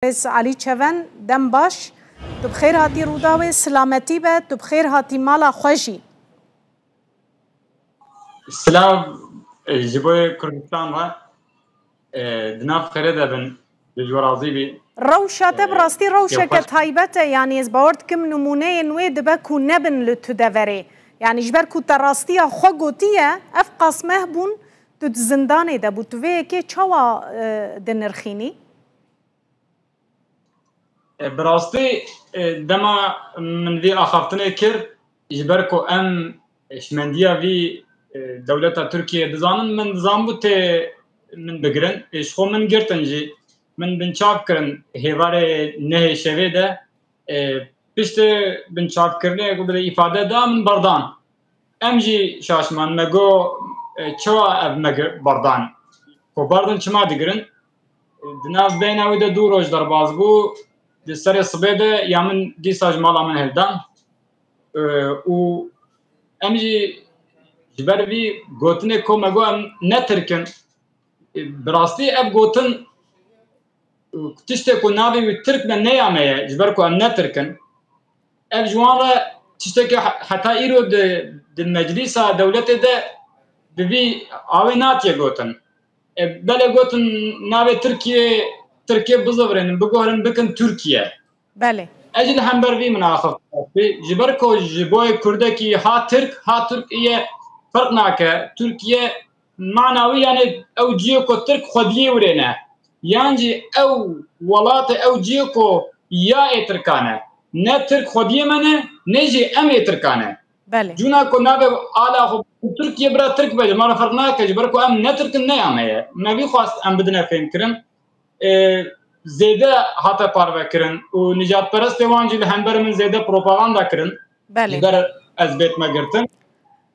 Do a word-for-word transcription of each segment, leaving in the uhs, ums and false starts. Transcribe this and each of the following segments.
Ez Alî Çeven, dem baş. Tu bi xêr hatî Rûdawê, silametî be, tu bi xêr hatî mala xwe jî. Silav, e, ji bo Kurdistan re, e, di nav xêrê de bin, bi ji we razî bî. Rewşa te bi E, rastî rewşeke yewxweş. Taybet e, yanî ez bawer dikim nimûneyên wê dibe ku nebin li tu deverê. Yanî ji ber ku te rastiya xwe gotiye, ev qas meh bûn, tu di zindanê de bû. Tu vê yekê çawa, e, dinirxînî? E, bi rastî, e, dema min vî axaftinê kir, ji ber ku em, e, şimendiya vî, e, dewleta Tirkiyê dizanin, min dizanbû tê min bigirin. E, ji xwe min girtin jî. Min binçav kirin hêvarê nehê şevê de. E, piştê binçavkirinê ku bi îfade da, min berdan. Em jî şaşman, me got, e, çawa ev me gi-, berdan? Ku berdin çima digirin? E, di nav beyna wê de du roj derbas bû, di serê sibê de ya min dîsa ji mala min hildan. E, û em jî ji ber vî gotinê ku me got em ne Tirk in, e, bi rastî ev gotin, tiştê ku navê wî Tirk be neya me ye, ji ber ku em ne Tirk in. Ev ji wan re tiştekî he-, heta îro di, di meclîsa dewletê de bi vî awê natiye gotin. E, belê gotin navê Tirkiyê, Tirkiyê bizivirênin, biguherin bikin Tirkiye. Belê. Ez jî li hember vî min axiftim. Ji ber ku ji bo kurdekî ha Tirk, ha Tirkiye ferq nake. Tirkiye mana wî, yani ew ciyê ku Tirk xwediyê wire ne. Yan jî ew welatê, ew ciyê ku ya ê Tirkan e. Ne Tirk xwediyê me ne, ne jî em ê Tirkan e. Belê. Cûna ku navê ala xwe Tirkiye bira Tirk be, ji me re ferq nake, ji ber ku em ne Tirk in, ne ya me ye. Me vî xwest em bidine fêmkirin. E, zêde hate parvekirin û nijadperestê wan jî li hember min zêde propaganda kirin. Belê. Ji ber ez bêtme girtin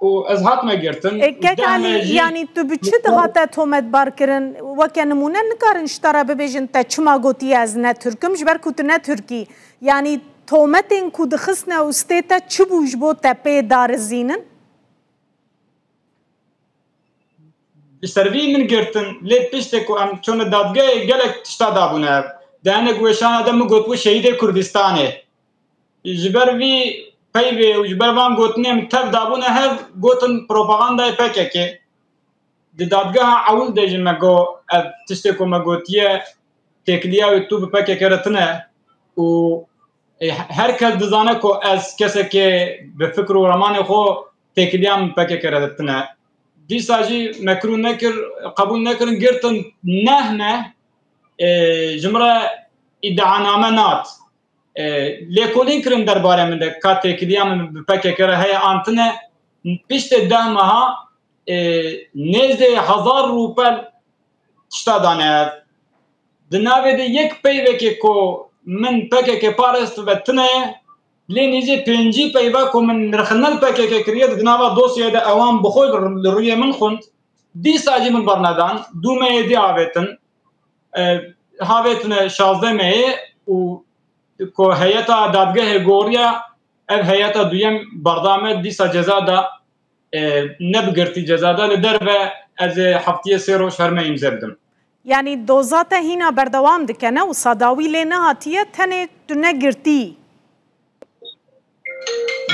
û ez hatme girtin. E, kek Alî, jî yanî tu bi çi dihate tometbar kirin? Weke nimûne nikarin ji te re bibêjin te çima gotiye ez ne Tirk im, ji ber ku tu ne Tirk î. Yanî tometên ku dixistine û stê te çi bû ji bo te pê darizînin? Bi ser vî min girtin, lê piştê ku em çûne dadgehê gelek tişta dabûne. Di hinek weşana de min gotibû şehîdê Kurdistanê. Ji ber vî peyvê û ji ber van gotinê min tev dabûne hev, gotin propagandayê P K K. Di dadgeha ewil de jî me got, ev tiştê ku me gotiye, têkiliya wê tu bi P K K re tune û, e, her kes dizane ku ez kesekê bi fikr û ramanê xwe têkiliya min P K K re tune. Dîsa jî me kir û nekir, qebûl nekirin, girtin neh me, e, ji min re îdianame nat. E, lêkolîn kirin derbarê min de, ka têkiliya min bi P K K re heye an tune. Piştê deh meha, e, nêzdê hezar rûpel tişta dane ev. Di navê de yek peyvekê ku min P K K parestibe tune ye, lê nêzê pêncî peyva ku min nirxinel P K K kiriye, di nava dosyayê de ewan bi xwe li rûyê min xwend. Dîsa jî min bernedan, du meyê dî avêtin. E, havêtine şazdeh meyê û ku heyeta dadgehê goriya, ev heyeta duyem berdame dîsa ceza da, e, ne bi girtî ceza da, li derve ez ê heftiyê sê roj her meh îmze bidim. Yanî doza te hîna berdewam dike, ne wisa dawî lê nehatiye, tenê tu ne girtî.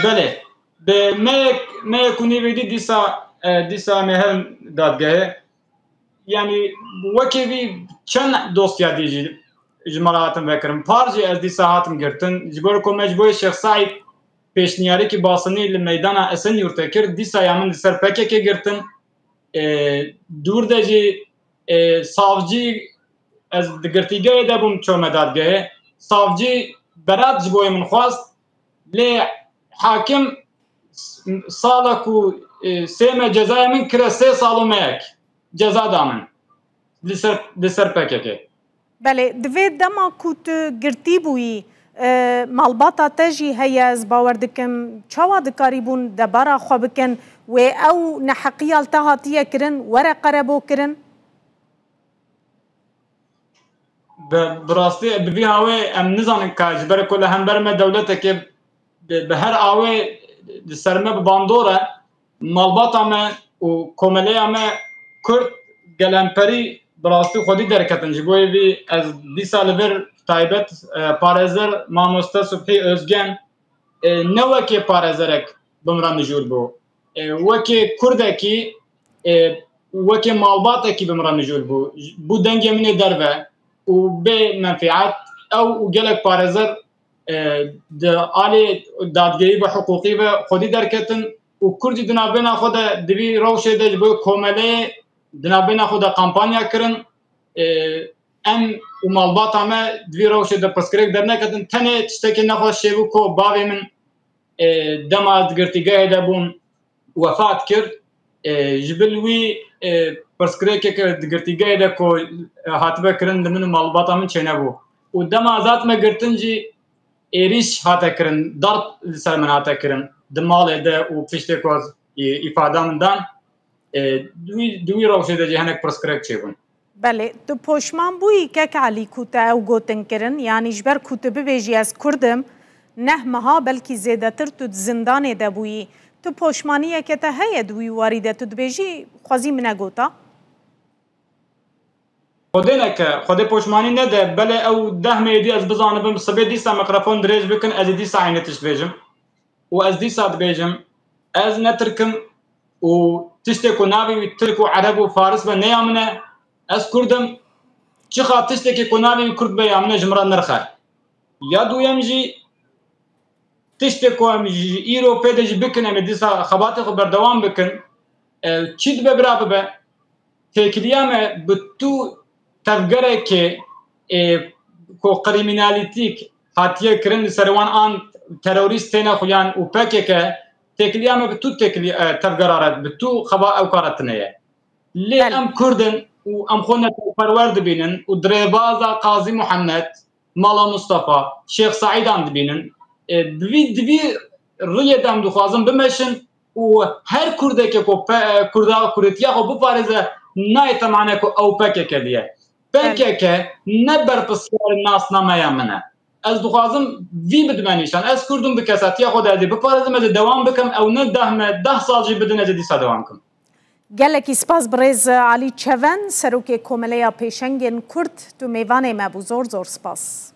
Belê. Bi meyek, meyek û nîvê dî dîsa, e, dîsa me herin dadgehê. Yanî wekî vî çend dosya dî jî ji me re hatin vekirin. Par jî ez dîsa hatim girtin. Ji bo ku me ji bo Şêx Seîd pêşniyarîkî basinî li meydana Esenyurtê kir, dîsa ya min li ser P K K girtin. E, dûr de jî, e, savcî, ez di girtîgehê de bûm, çûme dadgehê. Savcî berat ji bo min xwest, lê hakim s-, sala ku, e, sê me cezaya min kire sê sal û meyek ceza da min li ser, li ser P K K. Belê, di vê dema ku tu girtî bûyî, e, malbata te jî heye, ez bawer dikim, çawa dikarîbûn debara xwe bikin, wê ew neheqiya li te hatiye kirin, were qerebo kirin? Bi, bi rastî, bi vî hawê em nizanin ka ji ber ku li hember me dewletekê bi, bi her awê li ser me bi bandor e, malbata me û komeleya me Kurd gelemperî bi rastî xwedî derketin. Ji bo vî ez dîsa li vir taybet, e, parêzer mamoste Subhî Özgen, e, ne wekê parêzerek bi min re mijûl bû. E, wekê Kurdekî, e, wekê malbatekî bi min re mijûl bû. Bû dengê min ê derve û bê menfîat. Ew û gelek parêzer, e, di alê dadgehî ve hiqûqî ve xwedî derketin û Kurdî di navbêna xwe de di vî rewşê de ji bo komeleyê di navbêna xwe de kampanya kirin. E, em û malbata me di vî rewşê de pirsgirêk derneketin. Tenê tiştekê nexweş çêbû ku bavê min, e, dema ez di girtîgehê de bûm, wefat kir. E, ji bil wî, e, pirsgirêkeke di girtîgehê de ku, e, hatibe kirin li min û malbata min çênebû. Û dema ez hatime girtin jî êrîş hate kirin, darb li ser min hate kirin di malê de û piştê ku ez, e, îfada min dan, e, di wî, di wî rewşê de jî hinek pirsgirêk çêbûn. Belê, tu poşman bûyî kek Elî ku te ew gotin kirin, yanî ji ber ku tu bibêjî ez Kurd im, neh meha belkî zêdetir tu di zindanê de bûyî. Tu poşmaniyeke te heye di wî warî de tu dibêjî xwezî min negota? Xwedê neke, Xwedê poşmanî nede, belê ew deh meyê dî ez bizanibim, sibê dîsa mikrofon dirêj bikin, ez ê dîsa eynî tişt bêjim. Û ez dîsa dibêjim, ez ne Tirk im û tiştê ku navê wî Tirk û Ereb û Faris be ne ya min e. Ez Kurd im. Çiqa tiştekê ku navê wî Kurd be ya min e, ji min re nirxe. Ya duyem jî, tiştê ku em ji îro pê de jî bikin, em ê dîsa xebatê xwe berdewam bikin. E, çi dibe bira bibe, têkiliya me bi tu tevgerekê, e, ku krîmînalîtîk hatiye kirin li ser wan an terorîst têne xuyan û P K K, têkiliya me bi tu têkilî-, e, tevgera re, bi tu xeba ew kara tune ye. Lê Belê. Em Kurd in û em xwe netewperwer dibînin û di rêbaza Qazî Muhammed, Mala Mustafa, Şêx Seîdan dibînin. E, bi vî, di vî riyê de em dixwazin bimeşin û her Kurdeke ku pe-, Kurda, Kurdetiya xwe biparêze, nayê temane ku ew P K K diye. Belê. P K K ne berpirsiyarê nasnameya min e. Ez dixwazim vî bidime nîşan. Ez Kurd im, bi kesatiya xwe de ez ê biparêzim, ez ê dewam bikim. Ew ne deh me, deh sal jî bidin, ez ê dîsa dewam bikim. Gelekî spas birêz Alî Çeven, serokê Komeleya Pêşengên Kurd, tu mêvanê me bû. Zor zor spas.